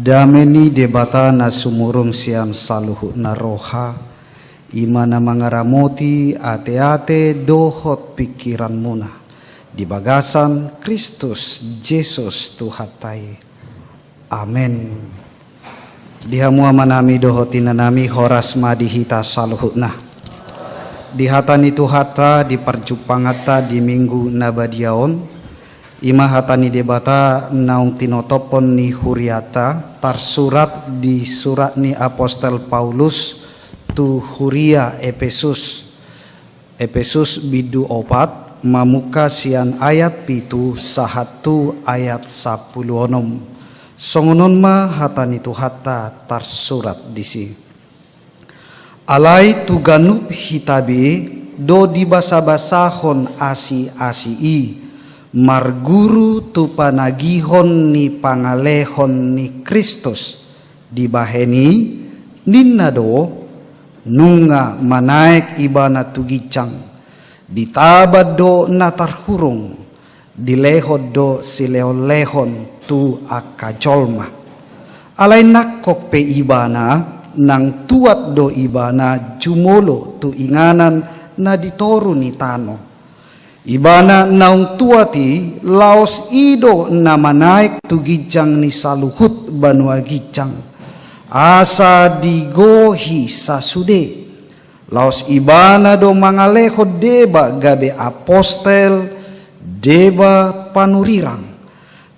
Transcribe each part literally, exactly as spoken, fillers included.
Dame ni Debata na sumurung sian saluhutna roha, i ma na mangaramoti ateate dohot pingkiranmuna di bagasan Kristus Jesus Tuhanta i. Amen. Di hamu amanami dohot inanami, horas ma di hita saluhutna. Di hata ni Tuhanta di parjumpanganta di Minggu na badia on, i ma hata ni Debata naung tinotophon ni hurianta, tarsurat di surat ni apostel Paulus tu huria Epesus. Epesus bindu opat, mamungka sian ayat pitu sahat tu ayat sampulu onom. Songon on ma hata ni Tuhanta tarsurat disi. Alai tu ganup hita be do dibasabasahon asiasi i, marguru tu panagihon ni pangalehon ni Kristus. Dibahen i, ninna do, nunga manaek Ibana tu ginjang, ditaban do na tarhurung, dilehon do silehonlehon tu angka jolma. Alai nangkok pe Ibana, nang tuat do Ibana jumolo tu inganan na di toru ni tano. Ibana naung tuat i, laos i do na manaek tu ginjang ni saluhut banua ginjang, asa digohi sasude. Laos Ibana do mangalehon deba gabe apostel, deba panurirang,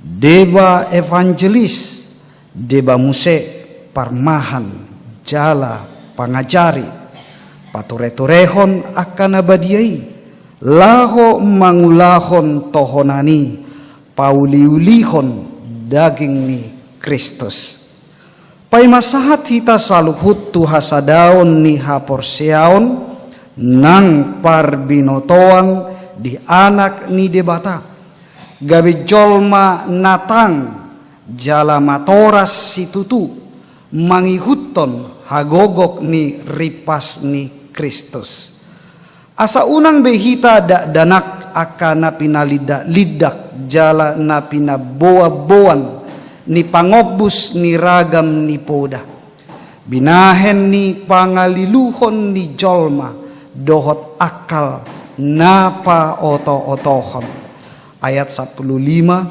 deba evangelis, deba muse parmahan jala pangajari, patureturehon angka na badia i, laho mangulahon tohonan i, pauliulihon daging ni Kristus. Paima sahat hita saluhut tu hasadaon ni haporseaon nang parbinotoan di Anak ni Debata, gabe jolma na tang jala matoras situtu, mangihuthon hagogok ni ripas ni Kristus. Asa unang be hita dakdanak angka na pinalindaklindak jala na pinaboanboan ni pangombus ni ragam ni poda, binahen ni pangaliluhon ni jolma dohot akal na paotootohon. Ayat sampulu lima,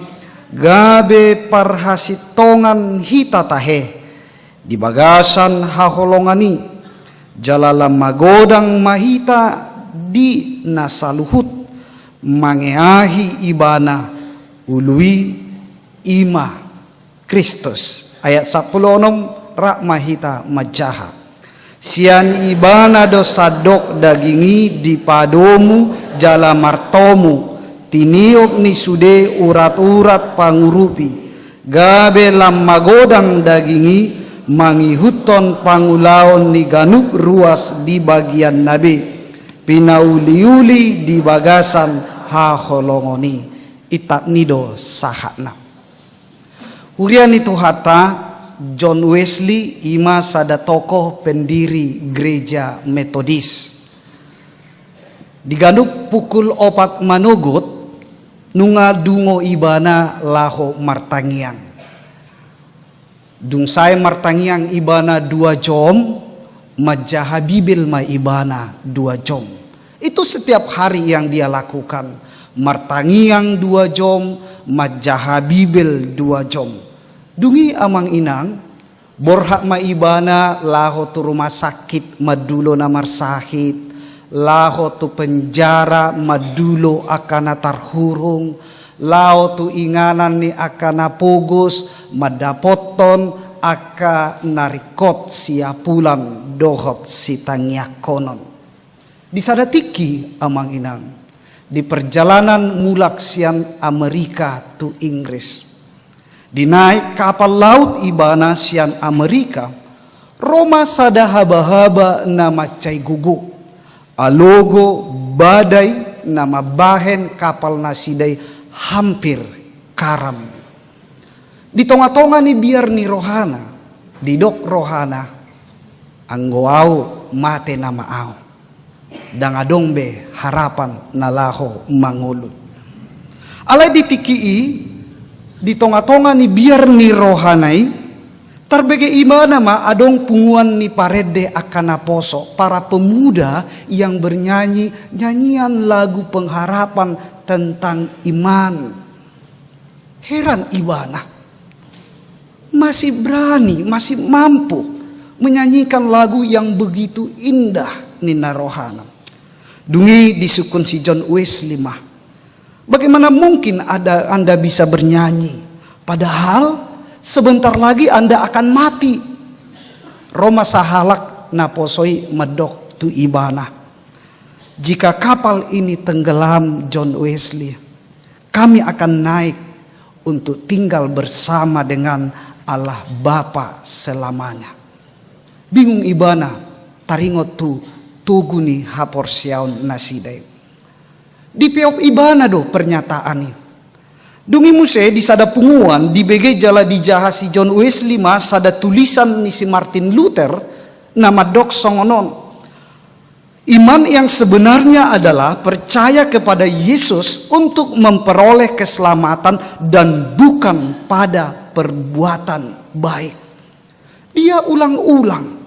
gabe parhasintongan hita tahe di bagasan haholongan i, jala lam magodang ma hita di na saluhut, mangeahi Ibana, Ulu i, i ma Kristus. Ayat sampulu onom, rap ma hita manjaha. Sian Ibana do sandok daging i dipadomu jala martomu, tiniop ni sude uraturat pangurupi, gabe lam magodang daging i, mangihuthon pangulaon ni ganup ruas di bagianna be, pinauliuli di bagasan haholongon i. Itap ni do sahatna. Huria ni Tuhanta, John Wesley i ma sada tokoh pendiri Gereja Metodis. Di ganup pukul opat manogot, nunga dungo ibana laho martangiang. Dung sae martangiang ibana dua jom, manjaha Bibel ma ibana dua jom. Itu setiap hari yang dia lakukan. Martangiang dua jom, manjaha Bibel dua jom. Dung i amang inang, borhat ma ibana laho tu rumah sakit mandulo na marsahit, laho tu penjara mandulo angka na tarhurung, laho tu inganan ni angka na pogos mandapothon angka na ringkot siapulan dohot sitangiangkonon. Di sada tingki, amang inang, di perjalanan mulak sian Amerika tu Inggris, dinaek kapal laut ibana sian Amerika, ro ma sada habahaba na mansai gogo, alogo badai na mambahen kapal nasida i hampir karam. Di tongatonga ni biar ni rohana, didok rohana, anggo au, mate nama au. Ndang adong be harapan na laho mangolu. Alai di tingki i, di tongatonga ni biar ni rohana i, Tarbege ibana ma adong punguan ni parende angka naposo, para pemuda yang bernyanyi nyanyian lagu pengharapan tentang iman. Heran ibana. Masih berani, masih mampu menyanyikan lagu yang begitu indah, ninna rohana. Dung i disungkun si John Wesley ma. Bagaimana mungkin ada, Anda bisa bernyanyi? Padahal sebentar lagi Anda akan mati. Ro ma sahalak naposo i mandok tu ibana. Jika kapal ini tenggelam, John Wesley, kami akan naik untuk tinggal bersama dengan Allah Bapa selamanya. Bingung ibana, taringot tu togu ni haporseaon nasida i. Dipeop ibana do pernyataan i. Dung i muse di sada punguan dibege jala dijaha si John Wesley ma sada tulisan ni si Martin Luther na mandok songon on. Iman yang sebenarnya adalah percaya kepada Yesus untuk memperoleh keselamatan dan bukan pada perbuatan baik. Dia ulang-ulang.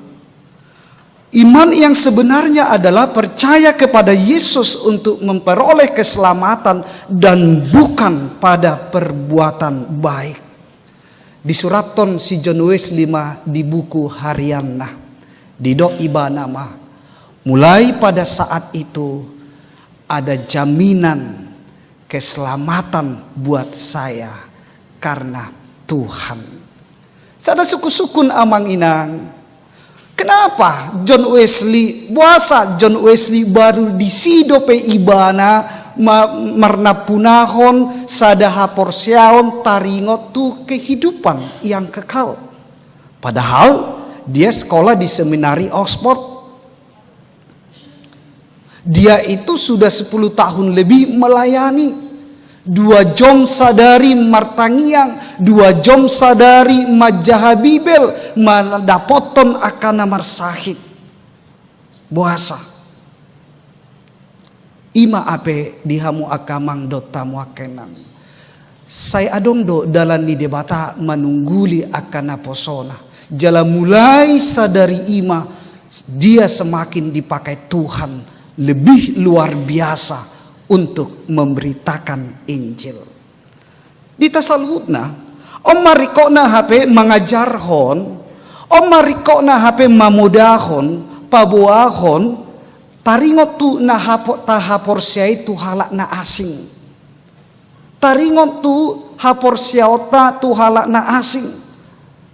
Iman yang sebenarnya adalah percaya kepada Yesus untuk memperoleh keselamatan dan bukan pada perbuatan baik. Disurathon si John Wesley ma di buku harianna. Didok ibana ma, mulai pada saat itu ada jaminan keselamatan buat saya karena Tuhan. Sada sungkun-sungkun amang inang. Kenapa John Wesley, boasa John Wesley baru disi dope ibana ma-, marnampunahon sada haporseaon taringot tu kehidupan yang kekal? Padahal dia sekolah di seminari Oxford. Dia itu sudah sepuluh tahun lebih melayani. Dua jom sadari martangiang, dua jom sadari manjaha Bibel, mandapothon angka na marsahit. Boasa? Ima ape di hamu angka amang dohot hamu angka inang. Sai adong do dalan ni Debata manungguli angka naposona. Jala mulai sadari ima, dia semakin dipakai Tuhan lebih luar biasa untuk memberitakan Injil. Di tasaluhutna, on ma ringkotna hape mangajarhon, on ma ringkotna hape mamodahon, paboahon, taringot tu na hapo-, tahaporseai tu halak na asing. Taringot tu haporseaonta tu halak na asing.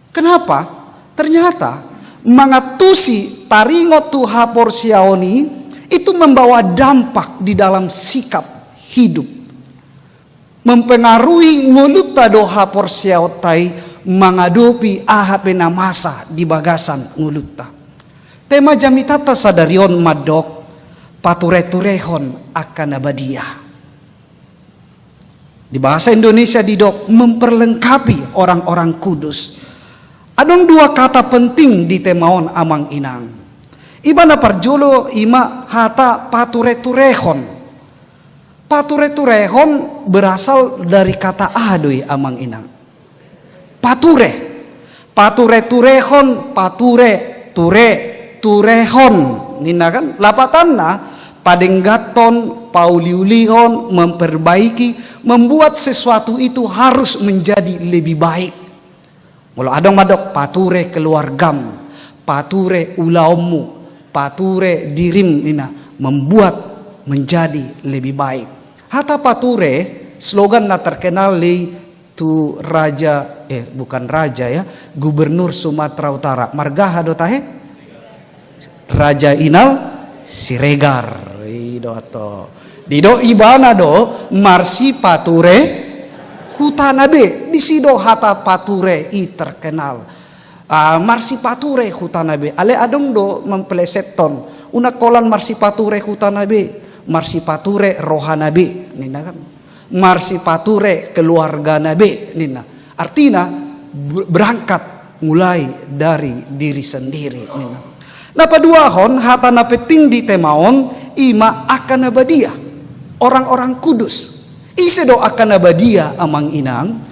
Kenapa? Ternyata mangantusi taringot tu haporseaon i, itu membawa dampak di dalam sikap hidup. Mempengaruhi ngolunta do haporseaonta i mangadopi aha pe na masa di bagasan ngolunta. Tema jamitanta sadari on mandok, pature-turehon angka na badia. Di bahasa Indonesia didok memperlengkapi orang-orang kudus. Adong dua kata penting di tema on amang inang. Ima na parjolo ima hata pature-turehon. Pature-turehon berasal dari kata aha do i amang inang? Pature. Pature-turehon, pature, ture, turehon. Ninna kan? Lapatanna, padengganhon, pauliulihon, memperbaiki, membuat sesuatu itu harus menjadi lebih baik. Molo adong mandok, pature keluargam, pature ulaonmu, pature dirim, ninna, membuat menjadi lebih baik. Hata pature, slogan na terkenal i tu raja, eh, bukan raja ya, gubernur Sumatera Utara. Marga aha do tahe? Raja Inal Siregar. I do ato. Didok ibana do marsipature hutana be. Disi do hata pature i terkenal. Ah, marsipature hutana be. Alai adong do mempeleseton. Unang holan marsipature hutana be. Marsipature rohana be. Ninna kan. Marsipature keluargana be, ninna. Artina, b-, berangkat mulai dari diri sendiri, ninna. Na paduahon, hata na penting di tema on, ima angka na badia, orang-orang kudus. Ise do angka na badia amang inang?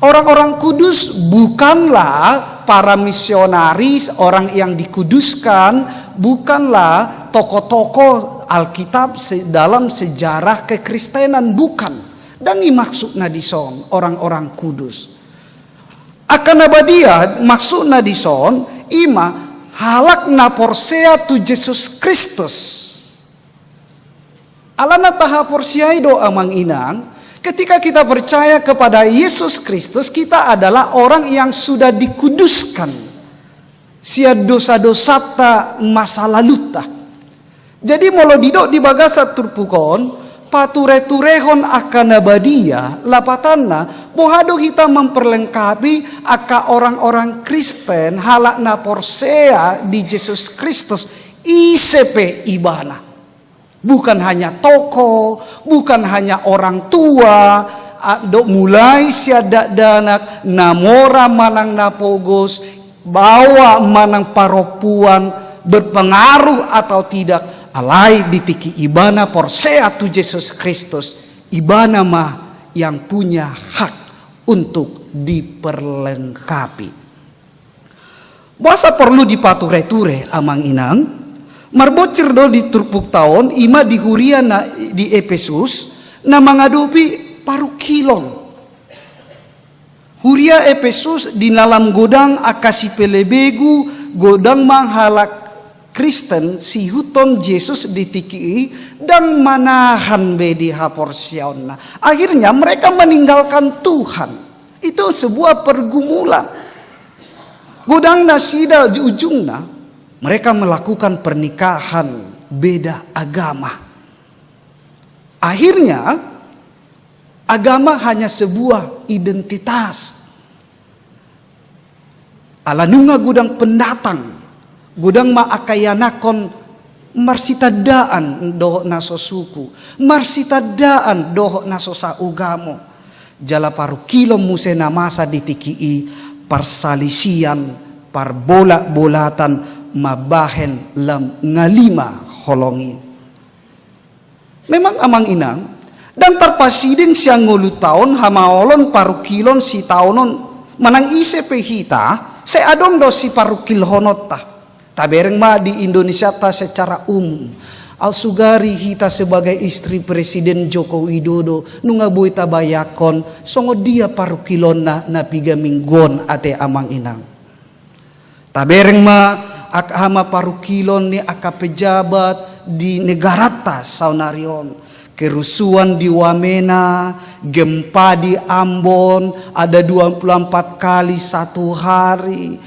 Orang-orang kudus bukanlah para misionaris, orang yang dikuduskan, bukanlah tokoh-tokoh Alkitab se-, dalam sejarah kekristenan, bukan. Ndang i maksudna dison orang-orang kudus. Angka na badia maksudna dison, i ma halak na porsea tu Jesus Kristus. Alana tahaporseai do, amang inang, ketika kita percaya kepada Yesus Kristus, kita adalah orang yang sudah dikuduskan sian dosa-dosanta masa lalunta. Jadi molo didok di bagasan turpuk on, pature-turehon angka na badia, lapatanna, boha do hita memperlengkapi angka orang-orang Kristen, halak na porsea di Jesus Kristus, ise pe ibana. Bukan hanya tokoh, bukan hanya orang tua, a, do mulai sian dakdanak, na mora manang na pogos, baoa manang parompuan, berpengaruh atau tidak, alai di tingki ibana porsea tu Jesus Kristus, ibana ma yang punya hak untuk diperlengkapi. Boasa porlu dipature-ture, amang inang? Marbonsir do di turpukta on, i ma di huria na di Epesus, na mangadopi parungkilon. Huria Epesus di dalam godang angka sipelebegu, godang ma halak Kristen siihuthon Jesus di tingki i, ndang manahan be di haporseaonna. Akhirnya mereka meninggalkan Tuhan. Itu sebuah pergumulan. Godang nasida di ujungna, mereka melakukan pernikahan beda agama. Akhirnya, agama hanya sebuah identitas. Ala nunga godang pendatang, godang ma angka ianakhon marsitandaan dohot na so suku, marsitandaan dohot na so saugamo. Jala parungkilon muse na masa di tingki i, parsalisian, parbolatbolatan, mambahen lam ngalima holong i. Memang, amang inang, ndang tarpasiding sian ngolunta on hamaolon parungkilon sitaonon, manang ise pe hita, sai adong do siparungkilhononta. Tabereng ma di Indonesianta secara umum. Au sugari hita sebagai istri Presiden Joko Widodo, nunga boi tabayangkon songon dia parungkilonna na piga minggu on ate, amang inang. Tabereng ma angka hamaparungkilon ni angka pejabat di negaranta saonari on. Kerusuhan di Wamena, gempa di Ambon, ada dua puluh empat kali satu hari,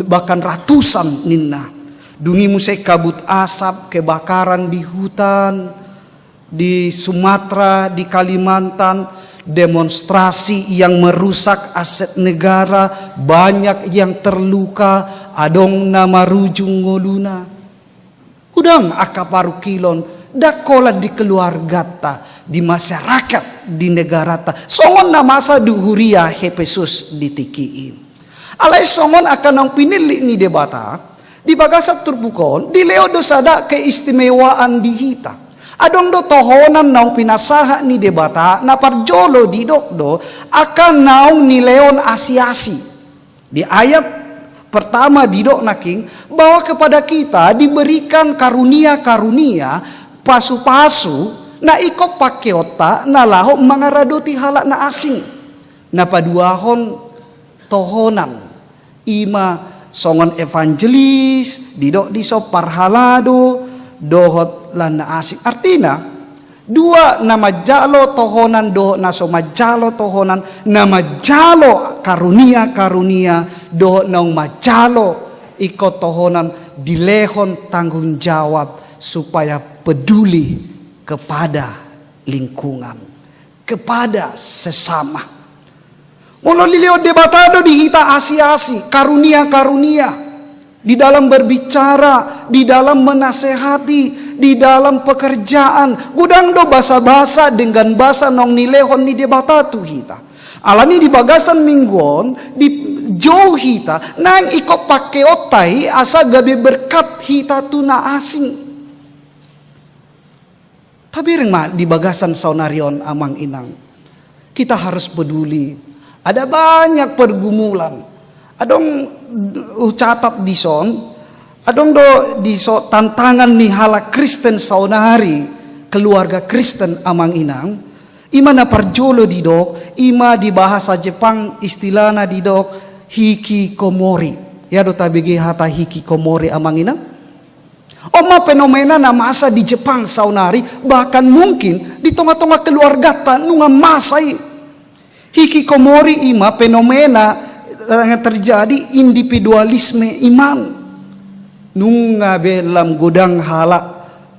bahkan ratusan ninna. Dung i muse kabut asap, kebakaran di hutan, di Sumatera, di Kalimantan, demonstrasi yang merusak aset negara, banyak yang terluka, adong na marujung ngoluna. Godang angka parungkilon, ndang holan di keluarganta, di masyarakat, di negaranta. Songon na masa di huria Epesus di tingki i. Alai songon angka naung pinillit ni Debata, di bagasan turpuk on, dilehon do sada keistimewaan di hita. Adong do tohonan naung pinasahat ni Debata, na parjolo didok do, angka naung nilehon asiasi. Di ayat pertama didok nangkin, bahwa kepada kita diberikan karunia-karunia, pasu-pasu, na ingkon pangkeonta, na laho mangaradoti halak na asing. Na paduahon tohonan, i ma songon evangelis, didok dison parhalado, dohot lan na asing. Artina, dua na manjalo tohonan, dohot na so manjalo tohonan, na manjalo karunia-karunia, dohot naung manjalo ingkon tohonan dilehon tanggung jawab supaya peduli kepada lingkungan, kepada sesama. Molo dilehon Debata do di hita asi-asi, karunia-karunia, di dalam berbicara, di dalam menasehati, di dalam pekerjaan, godang do basa-basa denggan basa naung nilehon ni Debata tu hita. Alani di bagasan minggu on, dijou hita, naeng ingkon pangkeonta i asa gabe berkat hita tu na asing. Tabereng ma di bagasan saonari on, amang inang. Kita harus peduli. Ada banyak pergumulan. Adong, hucatat dison, adong do dison tantangan ni halak Kristen saonari, keluarga Kristen amang inang, ima na parjolo didok, ima di bahasa Jepang istilahna didok hikikomori. Ia do tabege hata hikikomori amang inang? On ma fenomena na masa di Jepang saonari, bahkan mungkin di tonga-tonga keluargata nunga masa i. Hikikomori ima fenomena, eh, yang terjadi individualisme iman. Nunga be lam godang halak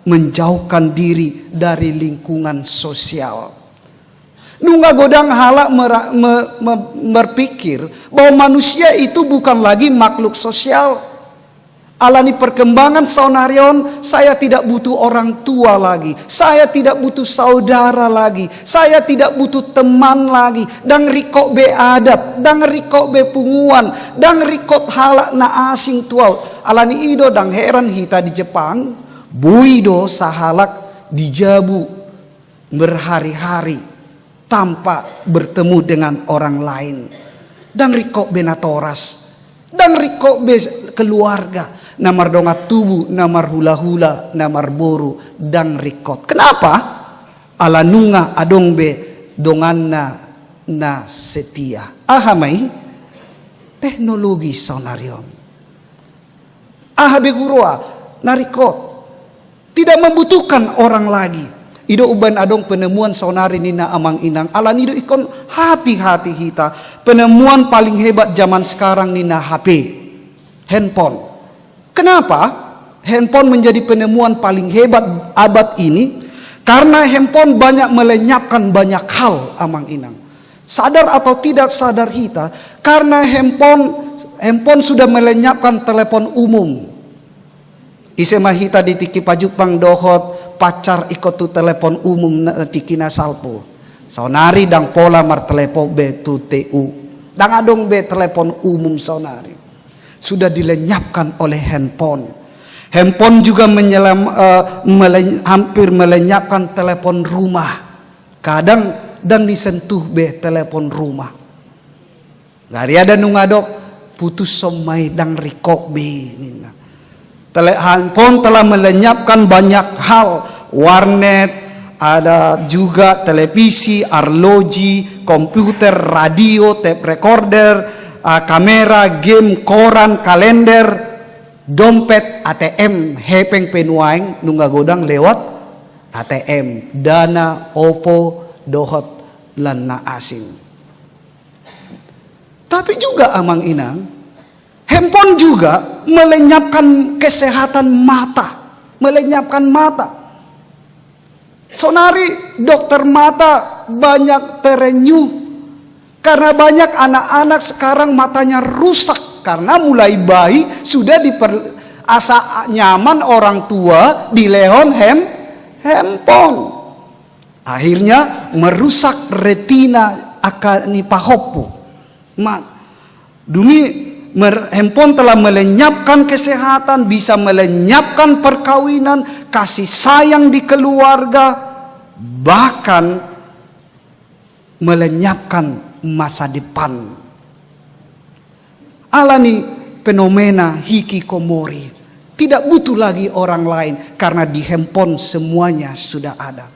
menjauhkan diri dari lingkungan sosial. Nunga godang halak mera- me- me- berpikir bahwa manusia itu bukan lagi makhluk sosial. Alani perkembangan saonari on, saya tidak butuh orang tua lagi, saya tidak butuh saudara lagi, saya tidak butuh teman lagi. Ndang ringkot be adat, ndang ringkot be punguan, ndang ringkot halak na asing tu ahu. Alani i do ndang heran hita di Jepang, boi do sahalak di jabu berhari-hari tanpa bertemu dengan orang lain. Ndang ringkot be natoras, ndang ringkot be keluarga, na mardongan tubu, na marhulahula, na marboru, ndang ringkot. Kenapa? Ala nunga adong be donganna na setia. Aha ma i? Teknologi saonari on. Aha be huroha? Ndang ringkot. Tidak membutuhkan orang lagi. I do umbaen adong penemuan saonari ninna amang inang, alani i do ingkon hati-hati hita. Penemuan paling hebat zaman sekarang ninna H P, handphone. Kenapa handphone menjadi penemuan paling hebat abad ini? Karena handphone banyak melenyapkan banyak hal amang inang. Sadar atau tidak sadar hita, karena handphone, handphone sudah melenyapkan telepon umum. Ise ma hita di tingki pajumpang dohot pacar ingkon tu telepon umum na tingki na salpu. Saonari ndang pola martelepon be tu T U. Ndang adong be telepon umum saonari. Sudah dilenyapkan oleh handphone. Handphone juga menyelam, eh, mele- hampir melenyapkan telepon rumah. Kadang ndang disentuh be telepon rumah. Gari ada nunga dok, putushon ma i, ndang ringkot be ninna. Tele- handphone telah melenyapkan banyak hal, warnet, ada juga televisi, arloji, komputer, radio, tape recorder, ah, kamera, game, koran, kalender, dompet, A T M, hepeng pe nuaeng nunga godang lewat A T M, Dana, OVO, dohot lan na asing. Tapi juga amang inang, handphone juga melenyapkan kesehatan mata, melenyapkan mata. Saonari dokter mata banyak terenyuh karena banyak anak-anak sekarang matanya rusak karena mulai bayi sudah diper- asa nyaman orang tua dilehon hem- handphone. Akhirnya merusak retina angka ni pahompu. Ma- dung i mer- handphone telah melenyapkan kesehatan, bisa melenyapkan perkawinan, kasih sayang di keluarga, bahkan melenyapkan masa depan. Alani fenomena hikikomori. Tidak butuh lagi orang lain karena di handphone semuanya sudah ada.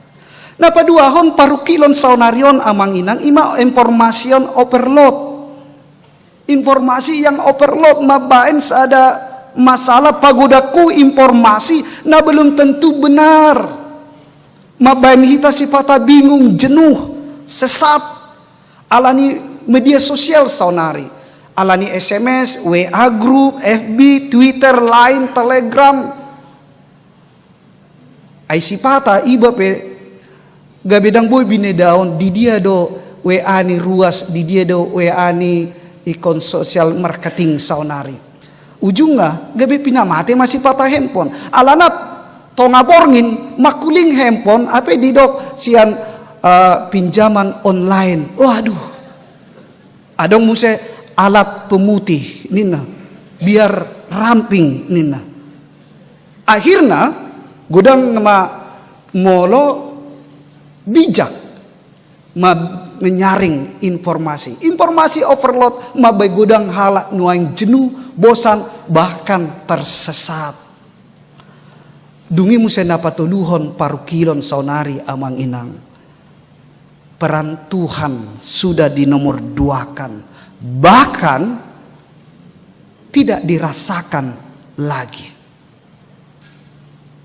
Na paduahon, parungkilon saonari on amang inang, ima information overload. Informasi yang overload mambaen sada masalah, pagodangku informasi na belum tentu benar. Mambaen hita sipata bingung, jenuh, sesat. Alani media sosial saonari. Alani S M S, W A group, F B, Twitter, Line, Telegram. Ai sipata iba pe gabe ndang boi binedaon di dia do W A ni ruas, di dia do W A ni ingkon social marketing saonari. Ujungna gabe pinamate ma sipata handphone. Alana tonga borngin mangkuling handphone, hape didok sian, eh, pinjaman online. Waduh. Adong muse alat pemutih ninna, biar ramping ninna. Akhirna godang ma molo bijak ma- menyaring informasi. Informasi overload mambahen godang halak nuaeng jenuh, bosan, bahkan tersesat. Dung i muse na patoluhon parungkilon saonari amang inang. Peran Tuhan sudah dinomorduakan, bahkan tidak dirasakan lagi.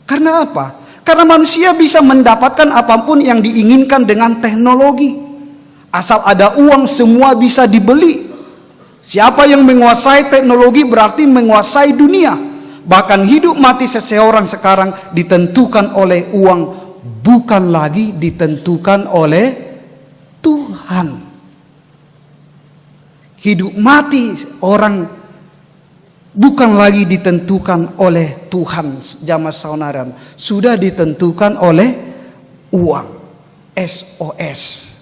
Karena apa? Karena manusia bisa mendapatkan apapun yang diinginkan dengan teknologi. Asal ada uang, semua bisa dibeli. Siapa yang menguasai teknologi berarti menguasai dunia. Bahkan hidup mati seseorang sekarang ditentukan oleh uang, bukan lagi ditentukan oleh Tuhan. Hidup mati orang bukan lagi ditentukan oleh Tuhan, jama saonaran, sudah ditentukan oleh uang. S O S.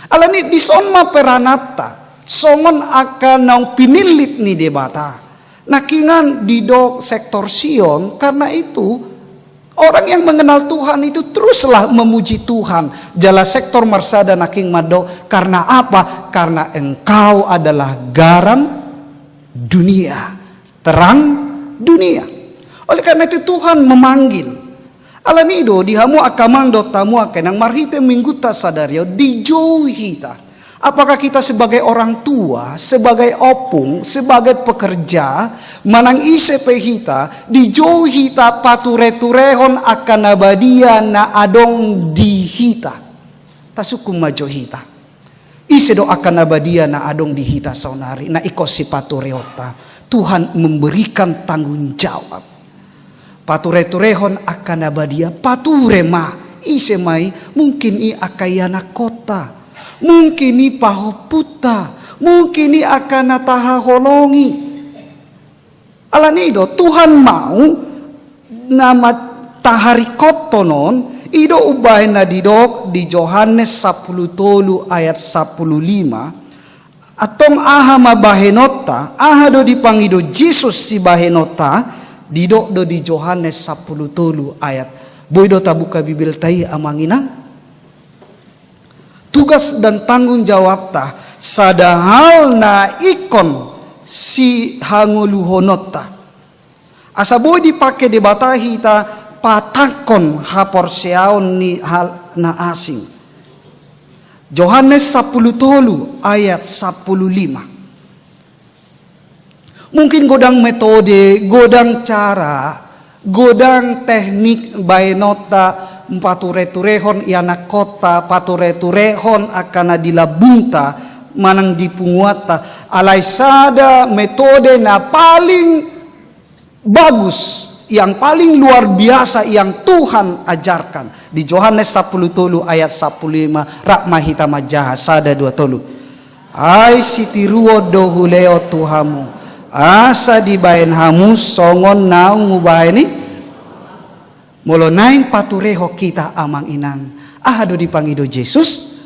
Alani dison ma perananta songon angka naung pinillit ni Debata. Nangkingan didok sektor Sion, karena itu orang yang mengenal Tuhan itu teruslah memuji Tuhan. Jala sektor marsada nangkin mandok, karena apa? Karena engkau adalah garam dunia, terang dunia. Oleh karena itu Tuhan memanggil. Alani do di hamu angka amang dohot hamu angka inang, marhite Minggunta sadari on dijou hita. Apakah kita sebagai orang tua, sebagai opung, sebagai pekerja, manang ise pe hita, dijou hita pature-turehon angka na badia na adong di hita? Tasungkun ma jo hita. Ise do angka na badia na adong di hita saonari, na ingkon sipatureonta? Tuhan memberikan tanggung jawab. Pature-turehon angka na badia, pature ma. Ise ma i? Mungkin i angka ianakhonta, mungkin i pahompunta, mungkin i angka na tahaholongi. Alani do Tuhan mau na ma-, taharingkothon on, i do umbahen na didok di Johannes sampulu tolu ayat sampulu lima. Antong aha ma bahenonta, aha do dipangido Jesus sibahenonta? Didok do di Johannes sampulu tolu ayat. Boi do tabuka Bibelta i amang inang? Tugas dan tanggung jawabta, sada hal na ingkon sihangoluhononta. Asa boi dipangke Debata hita patangkon haporseaon ni hal na asing. Johannes sampulu tolu ayat sampulu lima. Mungkin godang metode, godang cara, godang teknik baenonta, pature-turehon ianakhonta, pature-turehon angka na di lambungta manang di punguanta. Alai sada metode na paling bagus, yang paling luar biasa yang Tuhan ajarkan. Di Johannes sampulu tolu ayat sampulu lima, rap ma hita manjaha, sada, dua, tolu. Ai sitiruon do hulehon tu hamu, asa dibaen hamu songon naung hubaen i. Molo naeng paturehon hita amang inang, aha do dipangido Jesus?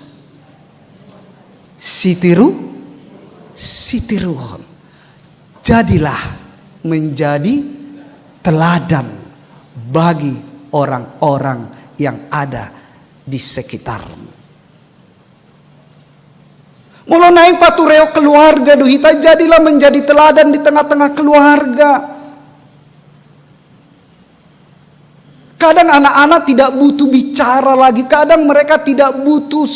Sitiru, sitiruhon. Jadilah menjadi teladan bagi orang-orang yang ada di sekitarmu. Molo naeng paturehon keluarga do hita, jadilah menjadi teladan di tengah-tengah keluarga. Kadang anak-anak tidak butuh bicara lagi, kadang mereka tidak butuh,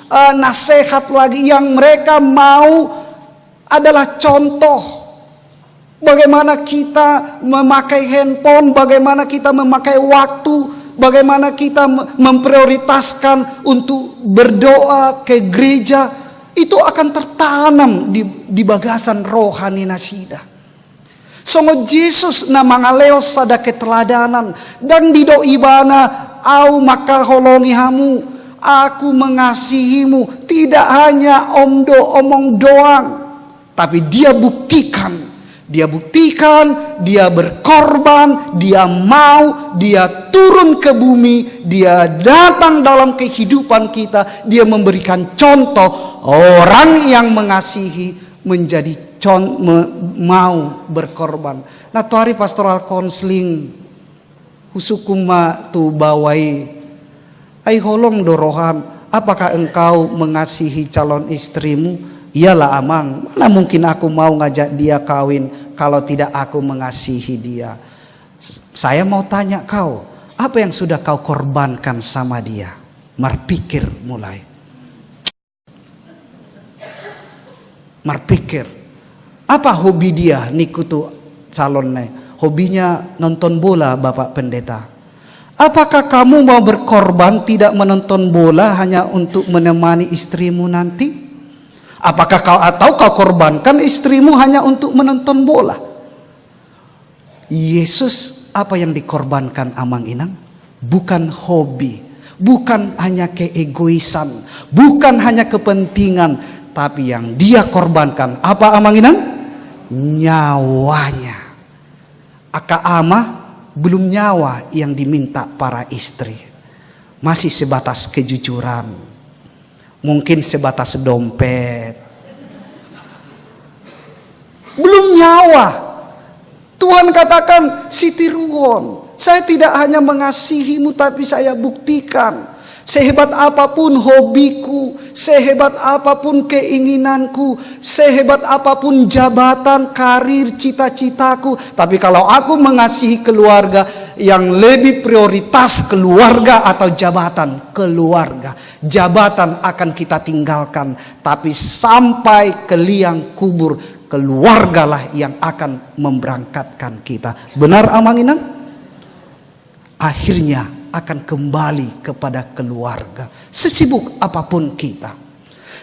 eh, nasihat lagi. Yang mereka mau adalah contoh. Bagaimana kita memakai handphone, bagaimana kita memakai waktu, bagaimana kita me-, memprioritaskan untuk berdoa ke gereja, itu akan tertanam di, di bagasan roha ni nasida. Songon Jesus na mangalehon sada keteladanan, ndang didok ibana, "Au mangkaholongi hamu, Aku mengasihimu." Tidak hanya omdo-, omong doang, tapi dia buktikan. Dia buktikan, dia berkorban, dia mau, dia turun ke bumi, dia datang dalam kehidupan kita, dia memberikan contoh. Orang yang mengasihi menjadi con-, me-, mau berkorban. Nantoari pastoral counseling, husungkun ma tu baoa i. Ai holong do roham, Apakah engkau mengasihi calon istrimu? Iyalah, Amang, mana mungkin aku mau ngajak dia kawin kalau tidak aku mengasihi dia? S-, saya mau tanya kau, apa yang sudah kau korbankan sama dia? Marpikir mulai. Marpikir. Apa hobi dia, ningku tu calon na i? Hobinya nonton bola, Bapak Pendeta. Apakah kamu mau berkorban tidak menonton bola hanya untuk menemani istrimu nanti? Apakah kau, atau kau korbankan istrimu hanya untuk menonton bola? Yesus, apa yang dikorbankan, Amang Inang? Bukan hobi, bukan hanya keegoisan, bukan hanya kepentingan, tapi yang dia korbankan apa, Amang Inang? Nyawanya. Angka ama, belum nyawa yang diminta para istri. Masih sebatas kejujuran. Mungkin sebatas dompet. Belum nyawa. Tuhan katakan, sitiruon. Saya tidak hanya mengasihimu, tapi saya buktikan. Sehebat apapun hobiku, sehebat apapun keinginanku, sehebat apapun jabatan, karir, cita-citaku, tapi kalau aku mengasihi keluarga, yang lebih prioritas keluarga atau jabatan? Keluarga. Jabatan akan kita tinggalkan, tapi sampai ke liang kubur, keluargalah yang akan memberangkatkan kita. Benar, Amang Inang? Akhirnya akan kembali kepada keluarga. Sesibuk apapun kita,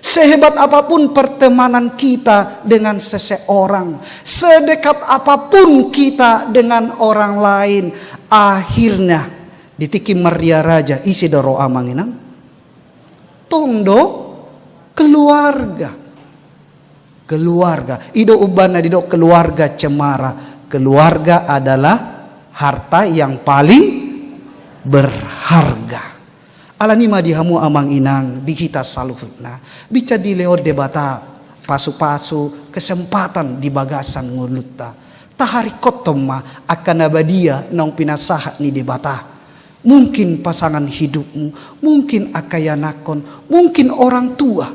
sehebat apapun pertemanan kita dengan seseorang, sedekat apapun kita dengan orang lain, akhirnya di tingki marria raja, ise do ro, Amang Inang? Tong do keluarga. Keluarga. I do umbahen na didok keluarga cemara. Keluarga adalah harta yang paling berharga. Alani i ma di hamu, Amang Inang, di hita saluhutna, bisa dilehon Debata pasu-pasu, kesempatan di bagasan ngolunta. Taharingkothon ma angka na badia naung pinasahat ni Debata. Mungkin pasangan hidupmu, mungkin angka ianakhon, mungkin orang tua.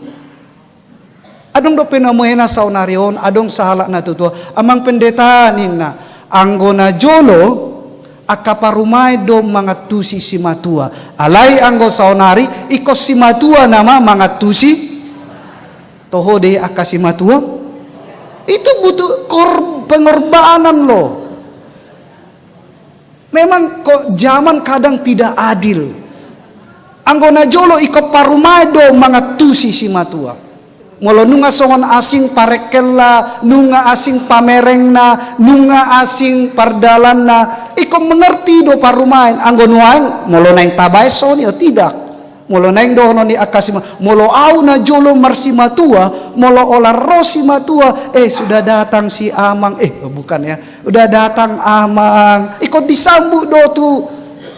Adong dope na muhena saonari on, adong sahalak na tuatua, "Amang Pendeta," ninna, "anggo na jolo angka parumaen do mangantusi simatua. Alai anggo saonari ingkon simatua nama mangantusi." Toho do i angka simatua? Itu butuh kor-, pengorbanan loh. Memang kok zaman kadang tidak adil. Anggo na jolo ingkon parumaen do mangantusi simatua. Molo nunga songon asing parengkelna, nunga asing pamerengna, nunga asing pardalanna, ingkon mengerti do parumaen. Anggo nuaeng, molo naeng tabaen songon i, o tidak. Molo naeng dohonon ni angka sima-, molo au na jolo marsimatua, molo olat ro simatua, "Eh, sudah datang si Amang." Eh, bukan ya. "Udah datang Amang." Ingkon disambut do tu,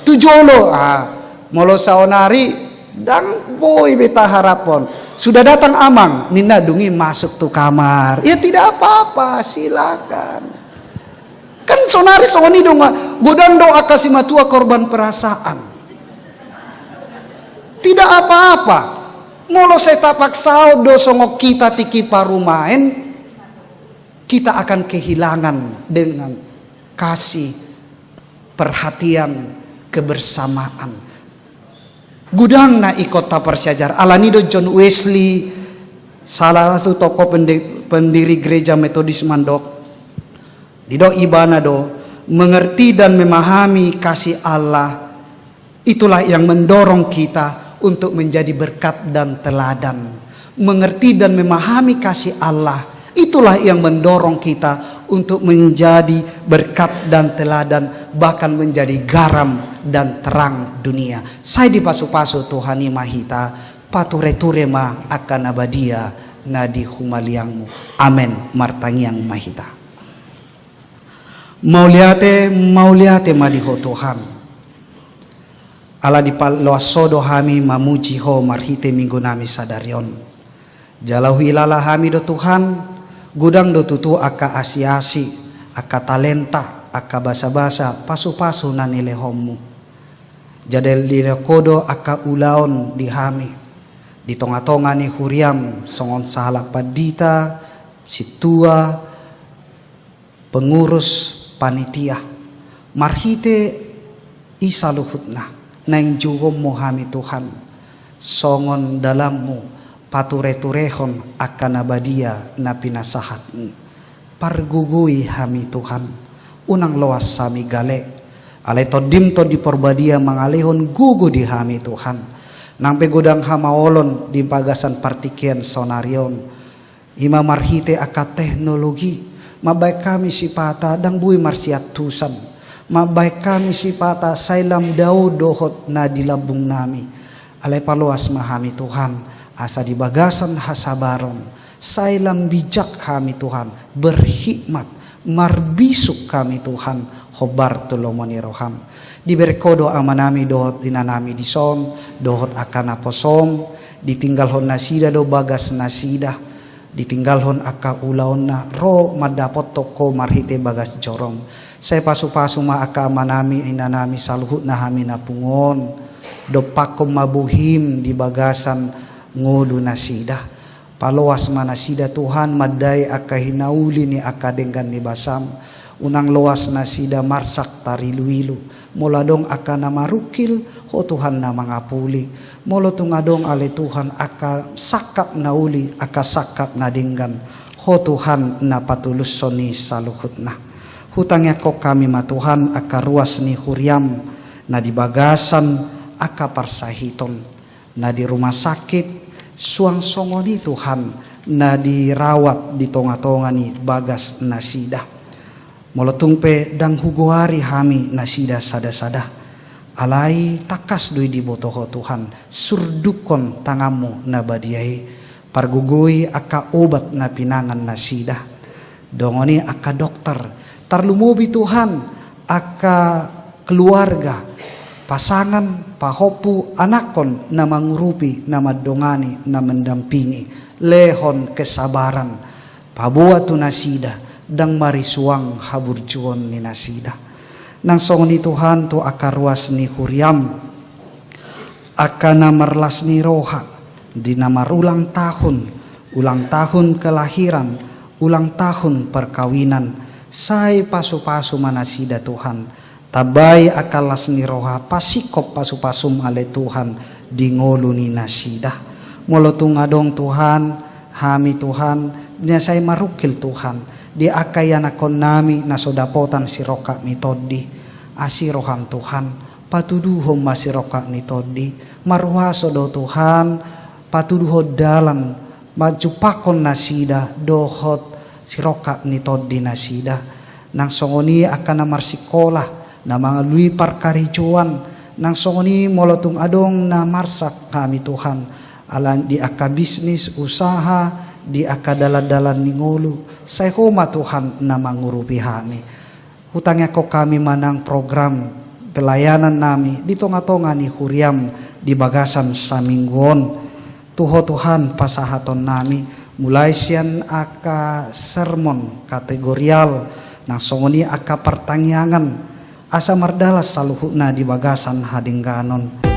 tu jolo. Ah, molo saonari, ndang boi be taharaphon. "Sudah datang Amang," ninna, dung i masuk tu kamar. Ya tidak apa-apa, silakan. Kan saonari songon i do nga, godang do angka simatua korban perasaan. Tidak apa-apa. Molo sai tapaksaon do songon hita tingki parumaen, kita akan kehilangan dengan kasih, perhatian, kebersamaan. Godang na ingkon taparsiajar. Alani do John Wesley, salah satu tokoh pende-, pendiri Gereja Metodis mandok, didok ibana do, "Mengerti dan memahami kasih Allah, itulah yang mendorong kita untuk menjadi berkat dan teladan." Mengerti dan memahami kasih Allah, itulah yang mendorong kita untuk menjadi berkat dan teladan, bahkan menjadi garam dan terang dunia. Sai dipasu-pasu Tuhan i ma hita, pature-ture ma angka na badia na di humaliangmu. Amen. Martangiang ma hita. Mauliate, mauliate ma di Ho Tuhan. Ala dipaloas Ho do hami mamuji Ho marhite Minggu nami sadari on. Jala huhilala hami do Tuhan, godang do tutu angka asi-asi, angka talenta, angka basa-basa, pasu-pasu na nilehonmu. Jala dilehon Ho do angka ulaon di hami. Di tonga-tonga ni huriam songon sahalak pandita, sintua, pengurus, panitia. Marhite i saluhutna, naeng jouonmu hami Tuhan, songon dalanmu pature-turehon angka na badia na pinasahatmu. Pargogoi hami Tuhan, unang loas hami gale. Alai Tondim Tondi Parbadia mangalehon gogo di hami Tuhan. Nang pe godang hamaolon di bagasan partingkian saonari on, i ma marhite angka teknologi, mambahen hami sipata ndang boi marsiantusan, mambahen hami sipata sai lam dao dohot na di lambungnami. Alai paloas ma hami Tuhan, asa di bagasan hasabaron, sai lam bijak hami Tuhan, berhikmat, marbisuk hami Tuhan, hombar tu lomo ni roham. Dibereng Ho do amanami dohot inanami dison, dohot angka naposom, ditinggalhon nasida do bagas nasida, ditinggalhon angka ulaonna, ro mandapothon Ho marhite bagas jorom. Sai pasu-pasu ma angka amanami inanami saluhutna hami na pungu on, dompakhon ma bohim di bagasan ngolu nasida. Paloas ma nasida Tuhan, mandai angka hinauli ni angka denggan ni basam. Unang loas nasida marsak tarilu-ilu. Molo adong angka na marungkil, Ho Tuhan na mangapuli. Molo tung adong ale Tuhan angka sangkap na uli, angka sangkap na denggan, Ho Tuhan na patulushon i saluhutna. Hutangiangkon hami ma Tuhan angka ruas ni huriam na di bagasan angka parsahiton, na di rumah sakit, suang songon i Tuhan, na dirawat di tonga-tonga ni bagas nasida. Molo tung pe ndang hugoari hami nasida sada-sada, alai tangkas do i diboto Ho Tuhan, surdukkon tanganmu na badia i, pargogoi angka obat na pinangan nasida. Dongan ni angka dokter, tarlumobi Tuhan, angka keluarga, pasangan, pahompu, anakkon, na mangurupi, na mandongani, na mendampingi, lehon kesabaran, paboa tu nasida, ndang marisuang haburjuon ni nasida. Nang songon i Tuhan tu angka ruas ni huriam, angka na marlas ni roha, di na marulang tahun, ulang tahun kelahiran, ulang tahun perkawinan, sai pasu-pasu ma nasida Tuhan, tambai angka las ni roha, pasingkop pasu-pasum ale Tuhan, di ngolu ni nasida. Molo tung adong Tuhan, hami Tuhan, na sai marungkil Tuhan, di angka ianakkonnami na so dapotan sirongkap ni tondi, asi roham Tuhan, patuduhon ma sirongkap ni tondi, marhuaso do Tuhan, patuduhon dalan, manjumpangkon nasida, dohot sirongkap ni tondi nasida. Nang songon i angka na marsikola, na mangalului parkarejoan, nang songon i molo tung adong na marsak hami Tuhan, ala di angka bisnis, usaha, di angka dalan-dalan ni ngolu, sai Ho ma Tuhan na mangurupi hami. Hutangiangkon hami ma nang program pelayanan nami di tonga-tonga ni huriam di bagasan saminggu on. Tu Ho Tuhan pasahaton nami, mulai sian angka sermon kategorial, nang songon i angka partangiangan, asa mardalan saluhutna di bagasan hadengganon.